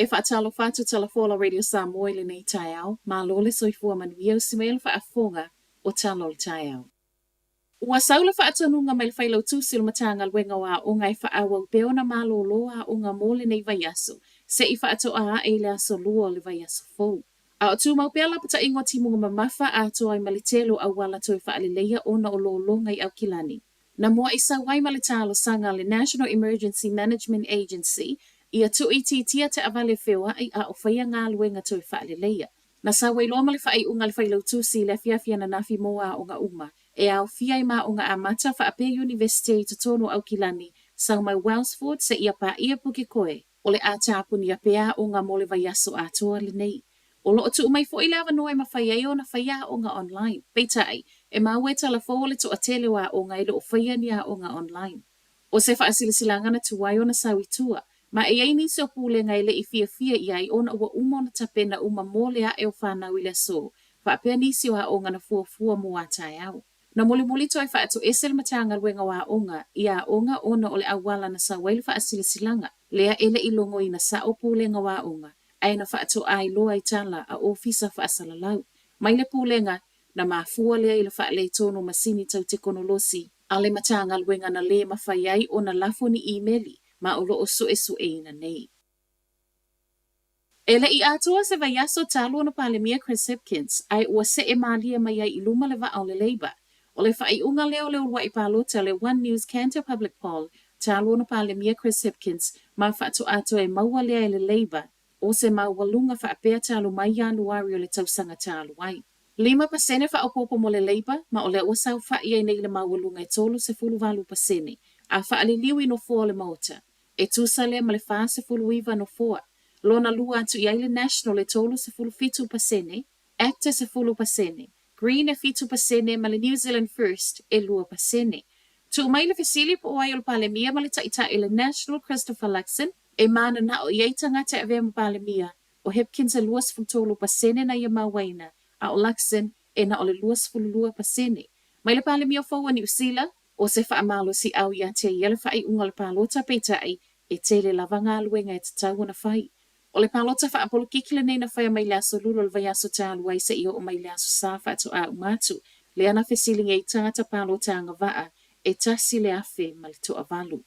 E faatalofa atu Tala Fou a Radio Samoa i lenei taeao, malo le soifua manuia usi mai le faafofoga o Tala o le Taeao. Ua sau le faatonuga mai le Failautusi o le Matagaluega o Aoga e faaauau pea ona malōlō aoga mo lenei vaiaso, seʻi faatoa aʻe i le aso Lua o le vaiaso fou. A o tumau pea lapataiga o timuga mamafa atoa ai ma le tele o auala toe faaleleia ona o lologa i Aukilani. Na muaʻi sau ai ma le talosaga a le National Emergency Management Agency ia tuuitiitia taavale feoaʻi a o faia galuega toe faaleleia. Na sau ai loa ma le faaiuga a le Failautusi i le afiafi ananafi mo aoga uma, e aofia ai ma aoga amata faapea Iunivesite i totonu o Aukilani, sau mai Wellsford seia paia Pukekohe. O le a tapunia pea aoga mo le vaiaso atoa lenei. O lo o tuu mai foi le avanoa e mafai ai ona faia aoga online. Peitai, e maua e Tala Fou o le toatele o aoga e le o faia ni aoga online. O se faasilasilaga na tuai ona sau i tua, ma e i ai nisi o pulega e le i fiafia i ai ona ua uma ona tapena uma mo le ae o fanau i le aso, faapea nisi o aoga na fuafua mo a taeao. Na mulimuli toe faatoese le Matagaluega o Aoga i aoga ona o le auala na sau ai le faasilasilaga lea e le i logoina sao Pulega o Aoga ae na faatoa iloa i tala a Ofisa Faasalalau mai le Pulega na mafua lea i le faaletonu o masini tau tekonolosi a le Matagaluega na lē mafai ai ona lafo ni imeli ma o lo o suesueina nei. E le i atoa se vaiaso talu ona Palemia Chris Hipkins, ae ua see mālie mai ai i luma le vaa o le Labour. O le faaiuga lea o le uluai palota le One News Kantar Public Poll talu ona Palemia Chris Hipkins ma faatoa toe maua lea e le Labour o se maualuga faapea talu mai Ianuari o le tausaga talu ai. 5% faaopoopo mo le Labour ma o lea ua saofaʻi ai nei le maualuga e 38% a faaliliu i nofoa o le Maota. E tusa lea ma le 49 nofoa. Lona lua atu i ai le National e 37%, ACT e 10%, Green e 7% ma le New Zealand First e 2%. Tuu mai le fesili po o ai o le Palemia ma le Taitai o le National Christopher Luxon e mananao i ai tagata e avea ma Palemia, o Hipkins e 23% na ia mauaina, a o Luxon e na o le 22%. Mai le Palemia fou o Niu Sila, O se faamalosiau ia te ia le faaiuga o le palota peitai e tele lava galuega e tatau ona fai. O le palota faapolokiki lenei na faia mai le aso Lula o le vaiaso talu ai seia oo mai i le aso Sa faatoa uma atu lea na fesiligia ai tagata palota agavaa e 1,008.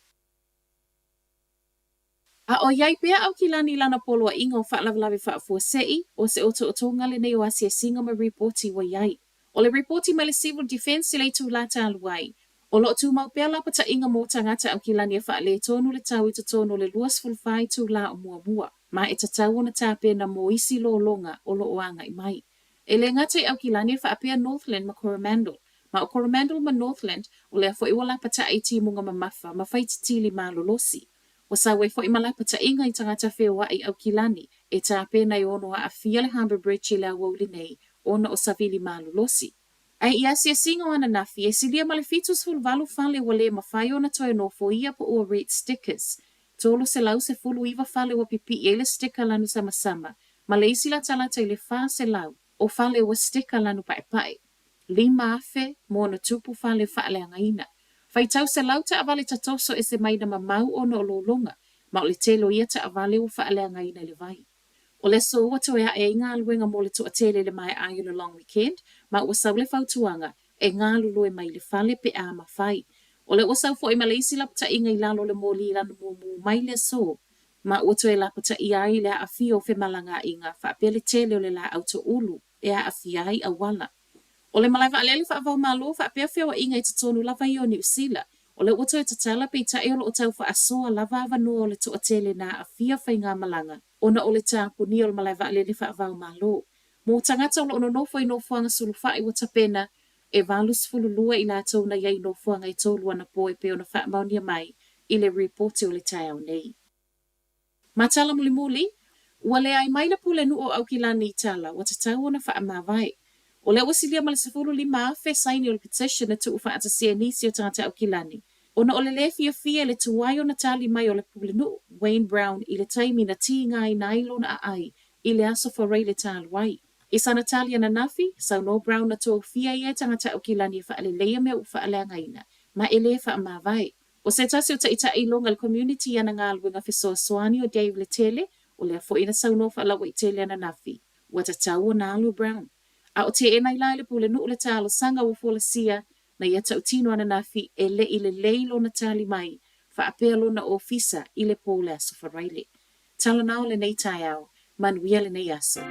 A o i ai pea Aukilani i lana poloaiga o faalavelave faafuasei, o se otootoga lenei o asiasiga ma ripoti ua i ai. O le ripoti mai le Civil Defence i le itulā talu ai, o lo o tumau pea lapataiga mo tagata Aukilani e faaletonu le tau i totonu o le 24 itulā o muamua, ma e tatau ona tapena mo isi lologa o lo o agai mai. E le gata i Aukilani e faapea Northland ma Coromandel, ma o Coromandel ma Northland o lea foi ua lapatai i timuga mamafa ma faititili malolosi. Ua sau ai foi ma lapataiga i tagata feoai Aukilani e tapena e ono aafia le Harbour Bridge i le aoauli nei ona o savili malolosi. Ae i asiasiga o ananafi, e silia ma le 78 fale ua le mafai ona toe nofoia po ua red stickers. 319 fale ua pipii ai le sticker lanu samasama ma le isi latalata i le 400 o fale ua sticker lanu paepae. 5,000 ma ona tupu fale faaleagaina. Faitau selau taavale tatoso ese mai na mamau ona o lologa, ma o le tele o ia taavale ua faaleagaina i le vai. O le aso ua toe ae ai galuega mo le toatele i le maea ai o le long weekend, ma ua sau le fautuaga e galulue mai i le fale pe a mafai. O lea ua sau foi ma le isi lapataiga i lalo o le moli lanu mumu mai le aso, ma ua toe lapataia ai le aafia o femalagaaiga faapea le tele o le laau toulu e aafia ai auala. O le malae vaalele faava-o-Malo faapea feoaiga i totonu lava ia o Niu Sila, o lea ua toe tatala peitai o lo o tau faasoa lava avanoa o le toatele na aafia faigamalaga ona o le tapunia o le malae vaalele faava-o-Malo. Mo tagata o lo o nonofo i nofoaga sulufai ua tapena, e 82 i latou na i ai i nofoaga e tolu anapo e pei ona faamaonia mai i le ripoti o le taeao nei. Ma tala mulimuli, ua leai mai le pulenuu o Aukilani i tala ua tatau ona faamavae. O lea ua silia ma le 15,000 saini o le petition na tuufaatasia e nisi o tagata Aukilani, ona o le lē fiafia i le tuai ona tali mai o le pulenuu, Wayne Brown, i le taimi na tigaina ai lona aai i le aso Faraile talu ai. I sana tali ananafi, saunoa Brown na tofia ia e tagata Aukilani e faaleleia mea ua faaleagaina, ma e lē faamavae. O se tasi o taitai iloga i le community i ana galuega fesoasoani o Dave Letele, O lea foi na saunoa faalauaitele ananafi, ua tatau ona alu Brown. A o teena ai la e le Pulenuu le talosaga ua folasia na ia tautino ananafi e le i lelei lona tali mai faapea lona ofisa i le po o le Aso Faraile. Talanoa lenei taeao, manuia lenei aso.